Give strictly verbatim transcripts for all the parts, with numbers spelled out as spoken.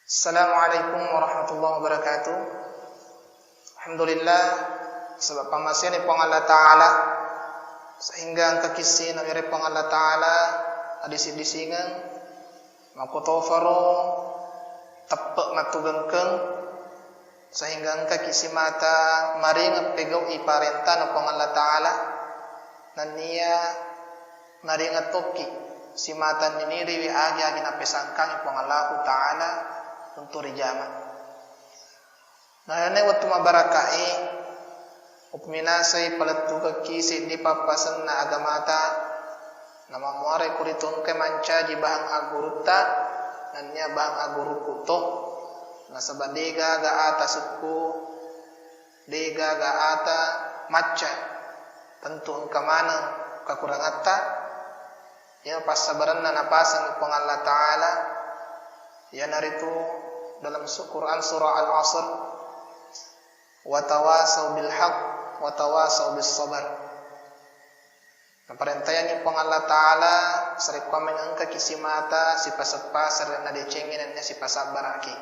Assalamualaikum warahmatullahi wabarakatuh. Alhamdulillah, sebab pammaseni Puang Allah Ta'ala, sehingga engka kisi nawere Puang Allah Ta'ala adisi-disingeng, makkutofaro teppe mattugengkeng, sehingga engka kisi mata maringeng pegau'i parentana Puang Allah Ta'ala, nennia maringeng tokki simata niniriwi agi-agi napesangkangi Puang Allahu Ta'ala untuk rijama. Nalane wettu mabarakae, upminasai palettukekki seddi pappasenna agamata, namammuare kuri tongke mancaji bahang aggurutta, nennia bahang aggurukku to, nasaba degaga ata sukku, degaga ata macca, tentu engka maneng kakurangatta. Iya passabarenna napasengngi Puang Allah Ta'ala, iyanaritu dalam su-, Quran surah Al-Asr, "Wa tawasau bil haq, wa tawasau bis sabar." Naparentayani Puang Allah Ta'ala, sarekkuameng engkaki simata sipaseppa serenna decengnge nennia sipasabbaraki.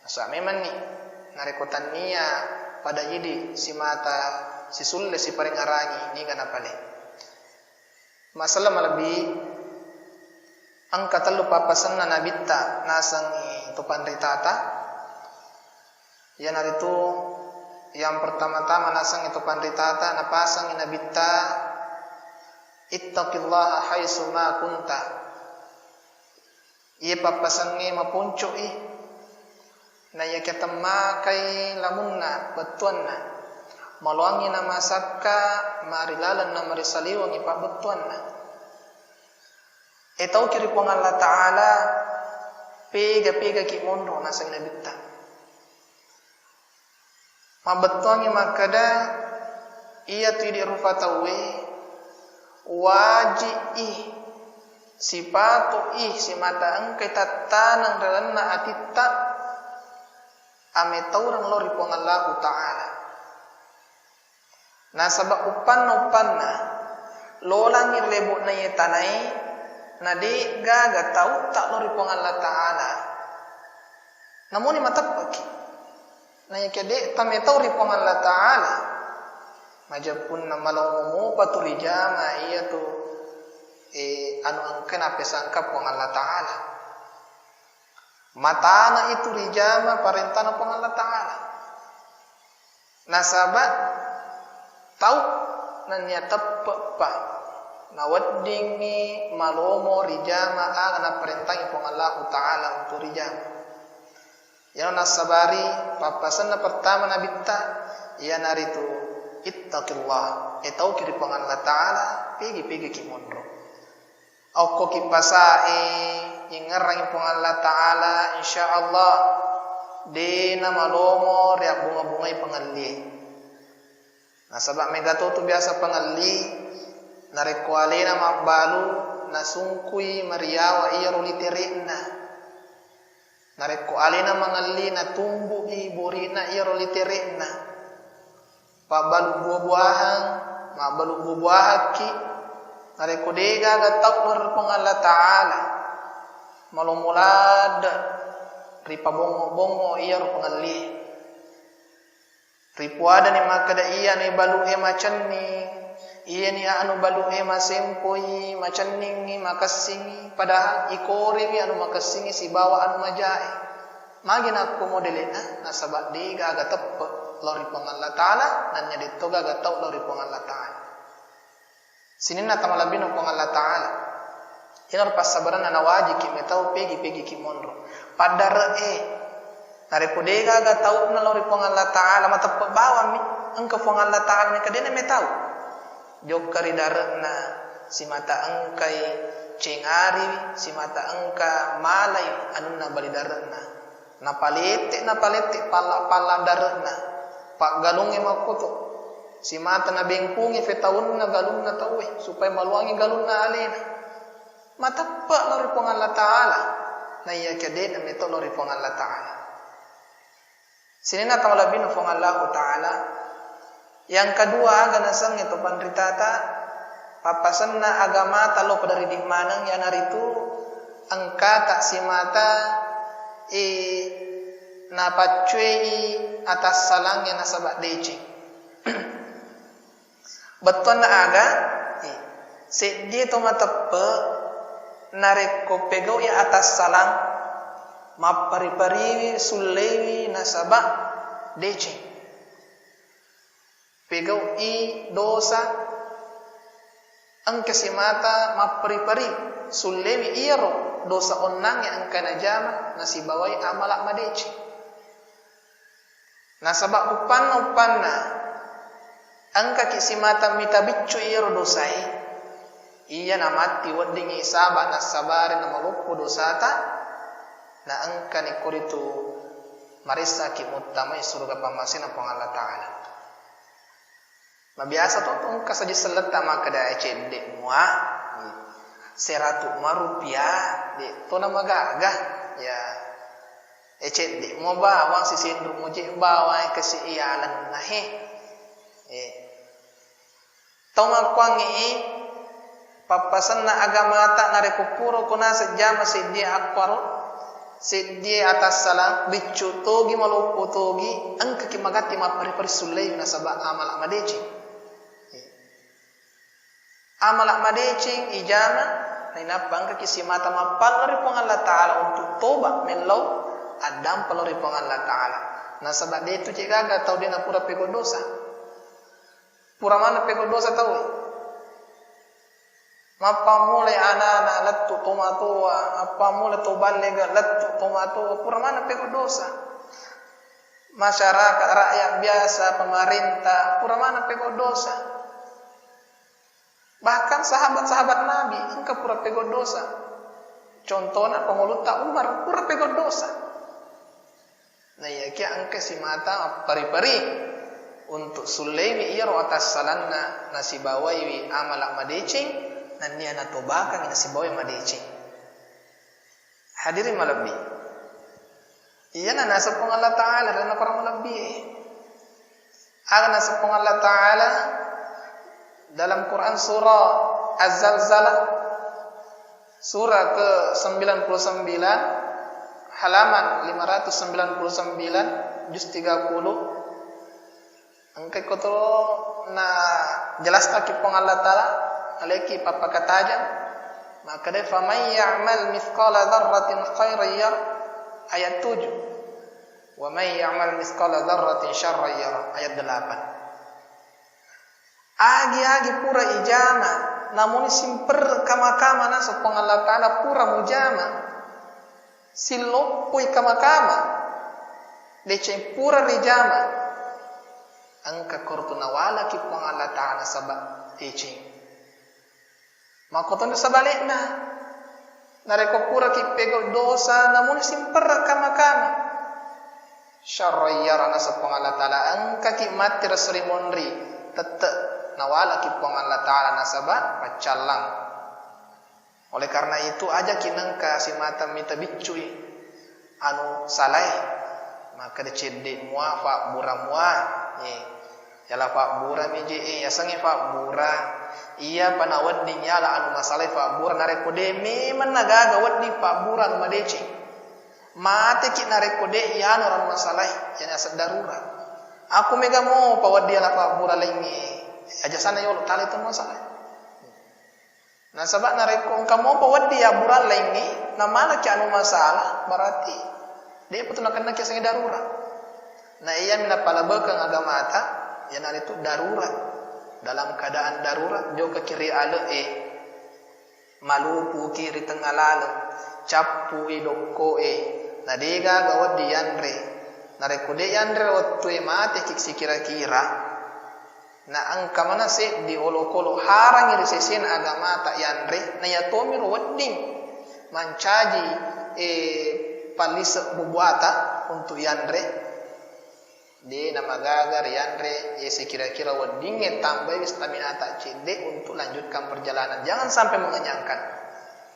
Nasaba memanni, narekko tannia pada idi simata sisulle siparengngerangi, niga napale. Masala malebbi, engka tellu pappasenna nabitta nasengngi to panritata. Iyanaritu yang pertama-tama nasengngi to panritata, napasengngi nabitta, "Ittaqillaha haitsu ma kunta." Iye pappasengnge maponco'i, naiyakia temmakai lamunna bettuanna, maloangngi namasakka marilaleng namarisaliwengngi pabbettuanna. Etauki ri Puang Allah Ta'ala, pega-pegaki monro, naseng nabitta. Mabbettuangngi makkeda, iyatu idi rupa tauwe waji'i, sipato'i, simata engkai tattaneng ri lalenna atitta, ametaureng lao ri Puang Allahu Ta'ala. Nasaba uppanna-uppanna lolangngi lebo'na iye tanae, na de'gaga tautta lao ri Puang Allah Ta'ala. Namuni mateppeki. Naiyakia de' tametau ri Puang Allah Ta'ala, majeppunna malomo mopa tu rijama iyatu, eh, anu engka napesangka Puang Allah Ta'ala. Matana itu rijama parentana Puang Allah Ta'ala. Nasaba tau nennia teppe'pa naweddingngi malomo rijama aga naparentangi Puang Allahu Ta'ala untuk rijama. Iyana nassabari pappasenna pertama nabitta, iyanaritu, "Ittaqillah," etauki ri Puang Allah Ta'ala, pegi-pegiki monro. Okkoki pasae, ingngerangngi Puang Allah Ta'ala, insya Allah de' namalomo riabbunga-bungai pangellie. Nasaba mega to tu biasa pangelli, narekko alena mabbalu, nasungkui mariawa iyaro litere'na. Narekko alena mangelli, natumbu'i bori'na iyaro litere'na. Pabbalu buah-buahan, mabbalu buah-buahakki. Narekko de'gaga tau lao ri Puang Allah Ta'ala, malomo ladde' ripabongngo-bongngo iyaro pangellie. Ripuadani makkeda, iyani balu'e macenning, iyani anu balu'e masempoi, macenningngi, makessingngi, padahal ikorewi anu makessingngi sibawa anu majae. Magi nakko modele'na? Nasaba de'gaga teppe lao ri Puang Allah Ta'ala, nennia de'to gaga tau lao ri Puang Allah Ta'ala. Sininna tau malebbina Puang Allah Ta'ala. Iyanaro passabarenna nawajiki metau pegi-pegiki monro. Paddare'e. Narekko de'gaga tau'na lao ri Puang Allah Ta'ala, mateppe bawammi. Engka Puang Allah Ta'ala, meka de'na metau. Jokka ri dare'na, simata engkai cengariwi, simata engka malai anunna bali dare'na. Napalette, napalette palla-palla dare'na. Paggalungnge makkoto. Simata nabengkungi fetaunna galunna tauwe, supaya maluangi galunna alena. Mateppe lao ri Puang Allah Ta'ala. Naiyakia de'na metau lao ri Puang Allah Ta'ala. Sininna tau malebbina Puang Allah Ta'ala. Yang kedua, aga nasengnge to panritata, pappasenna agamata lao pada ridi maneng, iyanaritu engkata simata e, napaccuei atassalangnge nasaba deceng. Bettuanna aga? E, seddie to mateppe narekko pegau'i atassalang, mappari-pariwi, sulleiwi nasaba deceng. Pegau'i dosa, engka simata mapperi-peri, sullewi iyaro dosa onnangnge engka najama, nasibawai amala madeceng. Nasaba uppanna-uppanna, engkaki simata mita biccu iyaro dosae, iya namatti weddingngi saba nassabari namaloppo dosata, na engkani koritu maressaki muttamai suruga pammasena Puang Allah Ta'ala. Mabiasa to, to engka saji selletta makkeda, "Eh, cedde mua, seratu ma rupiah, de to na magaga." Ya, eh, cedde mua bawang sisenru muje bawang kasi iyalenna he. Eh. Tau makkuangnge, pappasenna agamata narekko purako naseng jama seddie akkuaro, seddie atassalang, biccu togi, maloppo togi, engkaki magatti mappari-pari sullewi nasaba amala madeceng. Amala madeceng ijama, nainappa engkaki simata mappallo ri Puang Allah Ta'ala untuk toba, mellau addampa lao ri Puang Allah Ta'ala. Nasaba de tu cegaga tau de napura pegau dosa. Pura maneng pegau dosa tauwe. Mappammulai anana lettu tomatoa, mappammulai to ballega lettu tomatoa, pura maneng pegau dosa. Masyarakat, rakyat biasa, pemerintah, pura maneng pegau dosa. Bahkan sahabat-sahabat Nabi engka pura pegau dosa. Contohna pangulutta Umar pura pegau dosa. Naiyakia engka simata mappari-pari untuk sulleimi iyaro atassalanna nasibawaiwi amala madeceng nennia natobakangngi nasibawai madeceng. Hadirin malebbi, iyana naseng Puang Allah Ta'ala ri napara malebbi e. Aga naseng Puang Allah Ta'ala dalam Quran surah Az-Zalzalah, surah ke sembilan puluh sembilan, halaman lima ratus sembilan puluh sembilan, juz tiga puluh. Engka ko to na jelaskan ki Puang Allah Ta'ala, aleki pappakatajang, makkeda, "Faman ya'mal mithqala dzarratin khairan yarah," ayat tujuh. "Wa man ya'mal mithqala dzarratin syarran yarah," ayat delapan. Agi-agi pura ijama, namuni simperre kama-kama naseng Puang Allah Ta'ala pura mujama, silloppoi kama-kama, deceng pura rijama, engka kortu nawalaki Puang Allah Ta'ala saba deceng. Makkotono sebalikna, narekko puraki pegau dosa, namuni simperre kama-kama, syarran yarah naseng Puang Allah Ta'ala, engkaki matti ri esso ri monri, tette nawalaki Puang Allah Ta'ala nasaba paccallang. Oleh karena itu, ajaki nengka simata mita biccui anu salae, makkeda cedde mua, fabbura mua. Eh, yala fabbura mi je, eh, yasengnge fabbura, iyapa nawedding yala anu masalae fabbura, narekko de memeng nagaga wedding fabbura anu madeceng. Mateki narekko de yanu anu masalae, yani aseng darurat. Aku mega mopa wedding yala fabbura laingnge, aja sana yolo tale tu masalae. Nasaba narekko engka mopa wedding yabburang laingnge, namalaki anu masalah, berarti de'pa tu nakennaki yasengnge darurat. Na iyami napalebekeng agamata, iyanaritu darurat. Dalam keadaan darurat, jokaki ri ale'e, malupuki ri tengnga laleng, cappui dokko'e, na degaga wedding yanre. Narekko de yanre wettue, mateki sikira-kira. Na engka maneng seddi olokolo harangngi ri sesena agamata yanre, na iyatomiro wedding mancaji, eh, pallise bubuata untuk yanre, de namagaga riyanre, eh, sekira-kira weddingnge tambai staminata cedde untuk lanjutkan perjalanan. Jangan sampai mengenyangkan.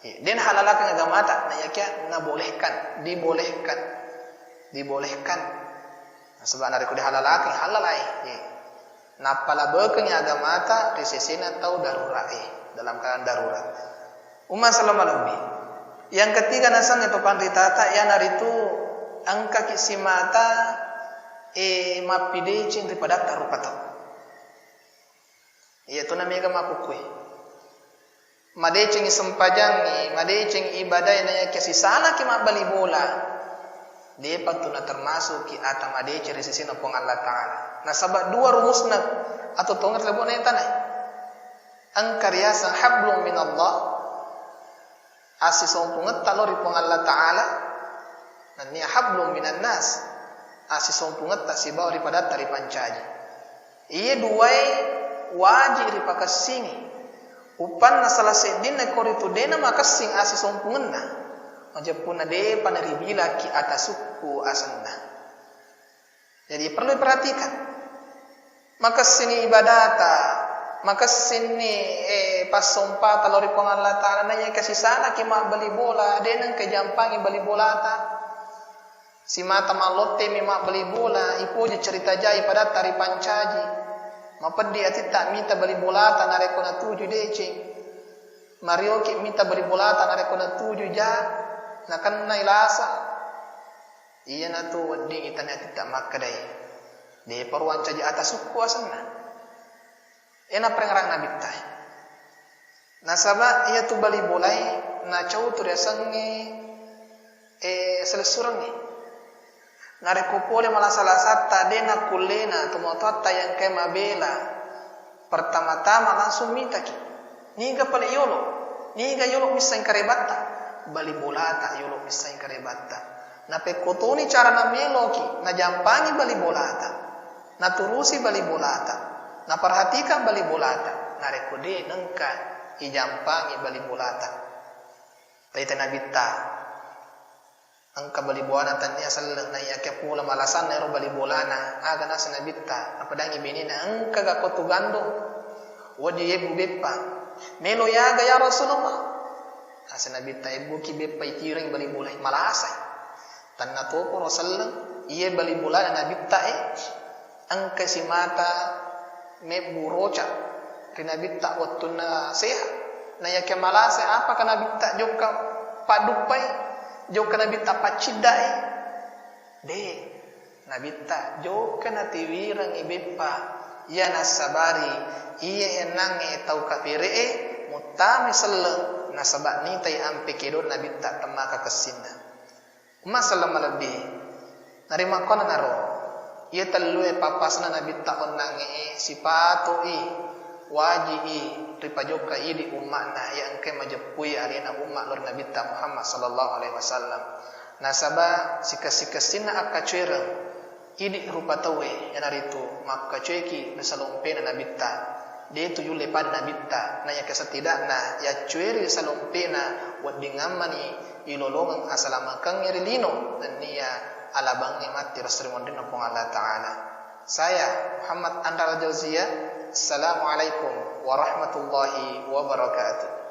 Eh, de nahalalakeng agamata, na iyakia nabolehkan, dibolehkan, dibolehkan. Nasaba narekko dihalalakeng, halalai. Eh. Nappalabekengngi agamata ri sesena tau darura'e, dalam keadaan darurat. Umma selleng malebbi. Yang ketiga nasengnge to panritata, iyanaritu Engkaki simata, e, mappideceng ri padatta rupa tau. Iyatu na mega makkukkue. Madecengi sempajangnge, madecengi ibadae, nayakia sisalaki mabbali bola, depa tu natermasuki ata madeceng ri sesena Puang Allah Ta'ala. Nasaba dua rumusna atau tongeng ri lebona tanae. Engka riaseng hablum minallah, assisompungetta lao ri Puang Allah Ta'ala, nennia hablum minan nas, assisompungetta sibawa ri padatta ripancaji. Iye duae waji ripakessingi. Uppanna salah seddinna koritu de namakessing assisompungenna, majeppunna depa naribilaki atasukku asenna. Jadi perlu diperhatikan. Makessinni ibadata, makessinni, eh, passompata lao ri Puang Allah Ta'ala, naiyaki sisalaki mabbali bola, de nengka jampangi bali bolata. Simata mallottemi mabbali bola, ipoji cerita jai padatta ripancaji. Mapeddi atitta mita bali bolata narekko natuju deceng. Marioki mita bali bolata narekko natuju ja, nakennai lasa. Iyanatu wedding itani atitta makkedai, depa ruancaji atasukku asenna. Ena perengngerang nabitta. Nasaba iyatu bali bolae nacau tu riasengnge, eh, selessurengnge. Narekko pole malasa-lasatta de nakkullena tomatoatta yang engkae mabela, pertama-tama langsung mitaki. Niga pale yolo? Niga yolo misseng karebatta? Bali bolata yolo misseng karebatta. Napekkotoni cara nameloki, najampangi bali bolata. Naturusi bali bolata, naperhatikan bali bolata, narekko de nengka ijampangi bali bolata. Taita nabitta, engka bali bolana tania selleng, naiyakia pula malasanna ero bali bolana, aga nasa nabitta, napedangi benena, engka gako tu gandong, wedding yebbu beppa, melo yaga ya Rasulullah? Nasa nabitta, ebbuki beppa itiring bali bolai, malasai. Tannatoparo selleng, iye bali bolana nabitta e, engka simata mebbu roca ri nabitta wettunna sehat. Naiyakia malasa, apaka nabitta jokka padduppai, jokka nabitta pacciddai? De, nabitta jokka natiwirengngi beppa, iya nassabari iye ennangnge tau kapere'e muttamai selleng, nasaba nitai ampe kedong nabitta temmaka kessinna. Umma selleng malebbi. Narimakkuannanaro, iye tellue pappasna nabitta onnangnge sipatoi, waji'i ripajokka idi umma'na iya engkae majeppui alena umma lao ri Nabitta Muhammad sallallahu alaihi wasallam. Nasaba sikessi-kessinna akkacoereng idi rupa tauwe, iyanaritu makkacoeki ri salompena nabitta. De tu yulle pada nabitta, naiyakia setidakna yaccueri ri salompena wedding ammani ilolongeng asalamakengnge ri lino nennia alabangnge matti ri esso ri munrinna Puang Allah Ta'ala. Saya Muhammad Andral Jauzia, Assalamualaikum warahmatullahi wabarakatuh.